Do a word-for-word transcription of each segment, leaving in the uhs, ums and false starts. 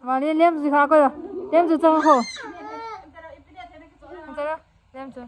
Mali lem ji kha ko. Lem ji chang ko. Chang lem ji.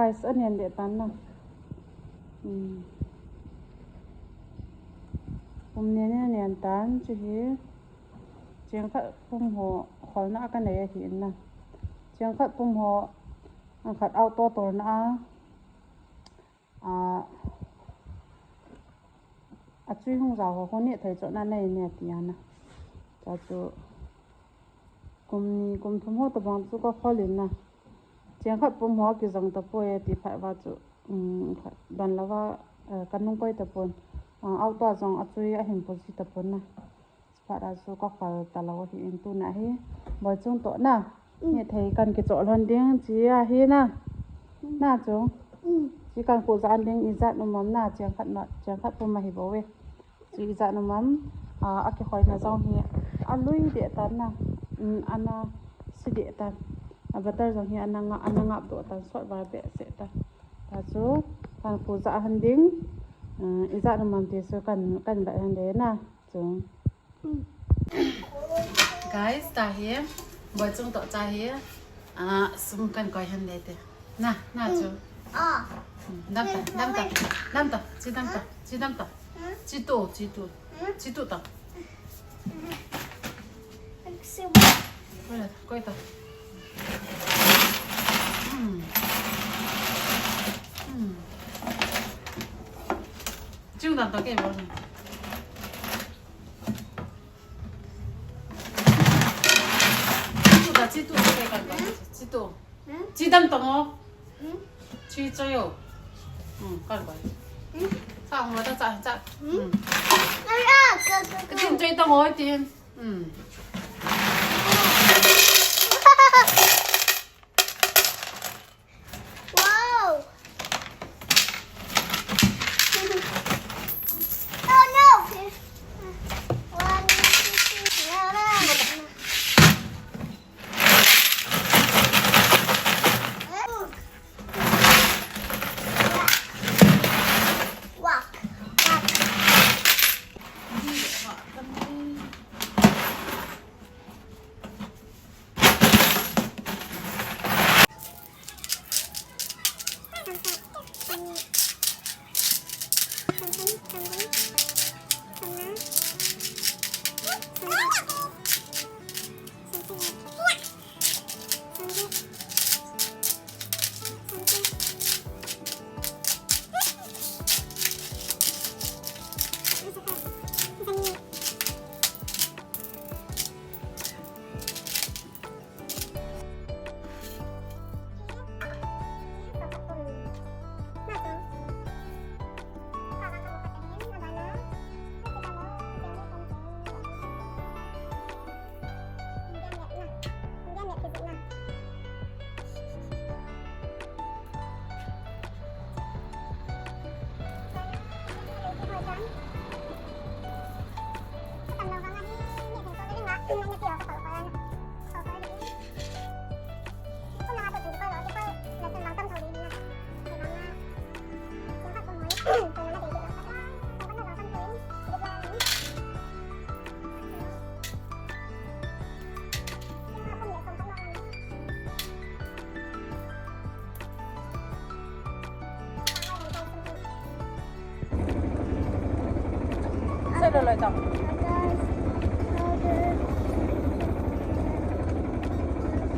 Guys, anen deh tan na. Hmm. Kum nen nen tan chu hi. Cheng khat pum ho kholna a ka nei ahi in na. Cheng khat pum ho, a khat auto tolna a, a, a chui hung jao ho, ho neh thei chon a nei ne ti a na. Cha chu kum ni, kum thum ho tabang chu ka khol in na. Cheng khat pum ho kijong tapoi ti phat uva chu, um, khat don lou va, eh, ka nung koi tapon. Ah, auto a jong a chui a hin pu ji tapon na. Phat a chu ka khol talou ahi in tuna hi. Boi chung toh na. Neh thei kan kichoh lhon ding chi ahi na. Na chu. Chi kan khu ja an ding ijat um am na, cheng khat na, cheng khat pum ahi bou ve. Chu ijat um am, a, a kikhoina jong hi, a lui deh tan na, um, ana si deh tan. A butter jong hi ana nga, ana ngap doh tan, sot va behseh tan. Ta chu, kan khu ja han ding, um, ijat um am ti chu kan, kan bai han ding na, chu. Guys, ta hi, boi chung toh cha hi, a, sum kan koi han ding te. Na, na chu. Ah. Hmm, dam ta, dam ta, dam ta, chi dam ta, chi dam ta. Chi tu, chi tu. Chi tu ta. Koi la, koi ta. Hmm. Hmm. Chi dam ta ke bol. Chi tu ta, chi tu, chi tu. Chi dam tong o. Chi cho yo. Hmm, kan koi. Cha hong la ta cha, cha. Hmm. Ka tin choi tong o tin. Hmm. Wow. Oh no. One, two, three. No, no. Walk. Walk.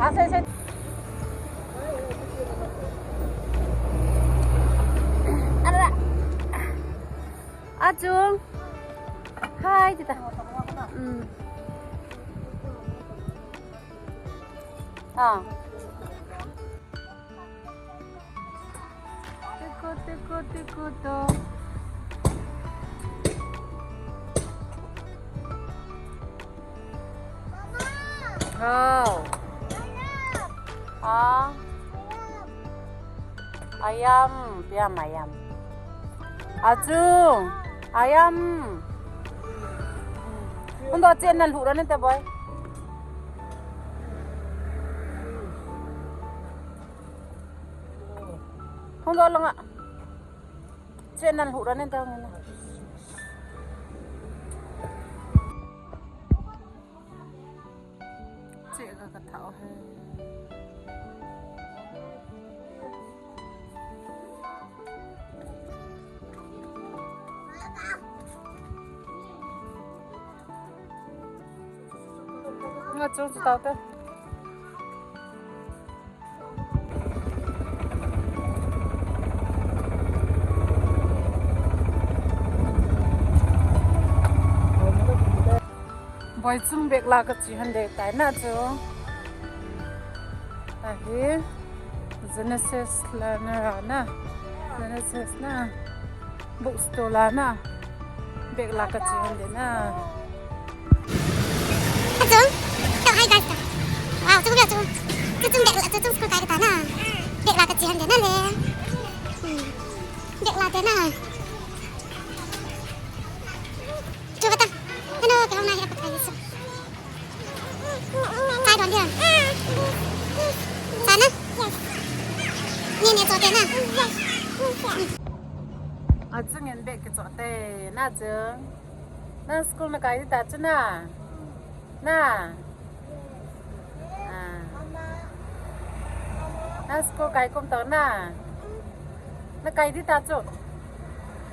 Ha, sei, sei. Ala. Achung. Hi, tita. Mm. Ah. Tiko, tiko, tiko to. Oh. Ah. Ayam, piam ayam. Achu, ayam. Hung doh, chen nan lhuh ra ninte boy. Hung doh lang a. Chen nan lhuh ra ninte hung na. Che ka ka thau he. Nga chung chu tau te. Boy chung bag la ka chi hande tai na chu. Ahi Genesis la na ra na. Genesis na. Bookstore la na. Bag la ka chi hande na. Achung. So, hi guys. Wow, chung bag chung. Chung bag la, chung school kai ta na. Bag la ka chi hande na le. Hmm. Bag la te na. Chu kata. Hello, ke hong na hi apa kai so. Chai don dia. Chana? Ni ni cho te na. Achung in bag ke cho te na chung. Na school na kai ta chu na. Na. Ah. Na school kai kum to na. Na kai di ta chu.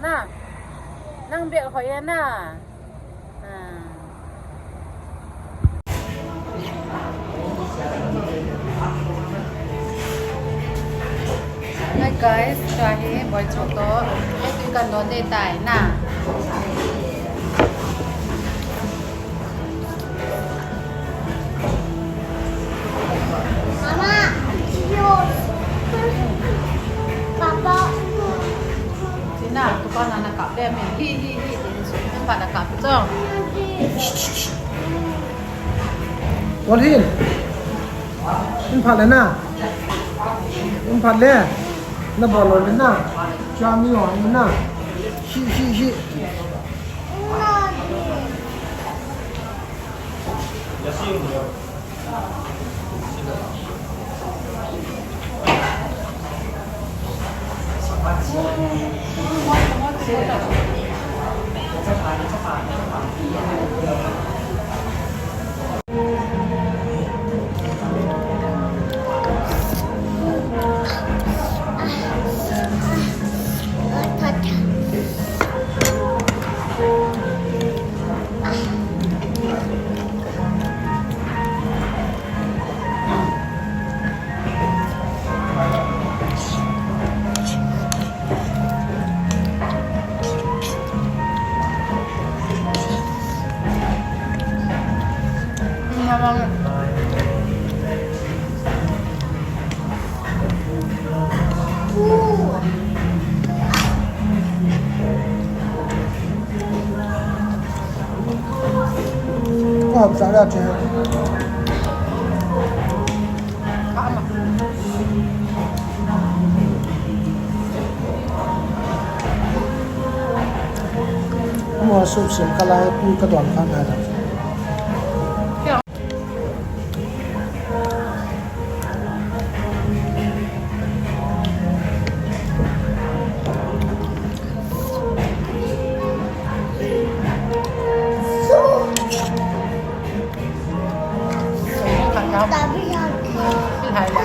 Na. Nang bag hoi e na. Ah. Hi guys, tua hi boy cho to. Ei tu kan don de tai na. Mama, yours. Papa. Sina, tu pa na na kap de me. Hi, hi, hi. Tin su, tin pa na kap cho. What hin? In phat le na. In phat le. Na bol le na. Cha mi wa na. Shi, shi, shi. Ko hap sa da che. Mo sup sem kala pu ka don kha na da.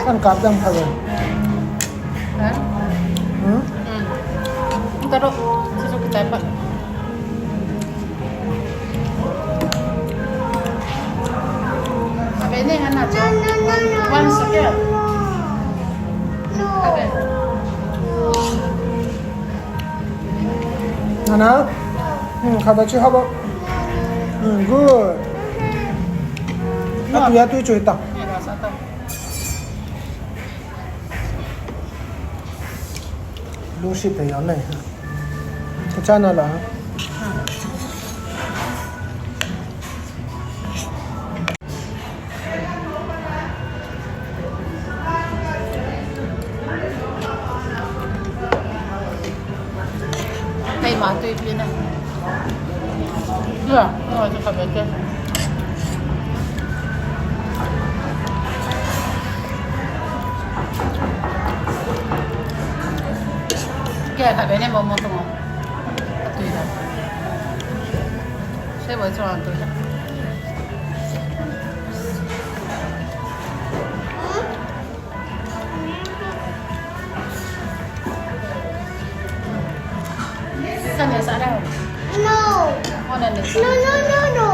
Kan kap dang pha. Hmm? Hmm. Taro, sisuk kita pa. Ana? Hmm, khatvei chu haba. Hmm, good. Atui, atui chu hita. Lungset thei jong nei. Ka chana la. Keima tui pi na. Ya, no, chu khatvei te. Kei khatvei ne mo mo tung o. Tui da. Sei bo chu an tui da. Sa ne sa da. No. Mo na ne sa. No, no, no, no.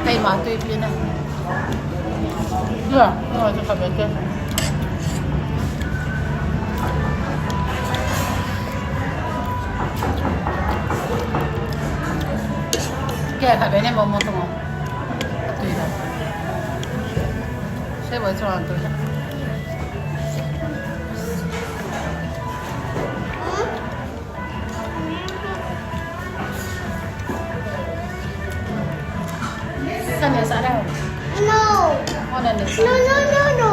Keima tui pi na. Ya, no, chu khatvei te. Kei khatvei ne mo mo tung o. Tui da. Sei bo chu an tui da. Sa ne sa da. No. Mo na ne sa. No, no, no, no.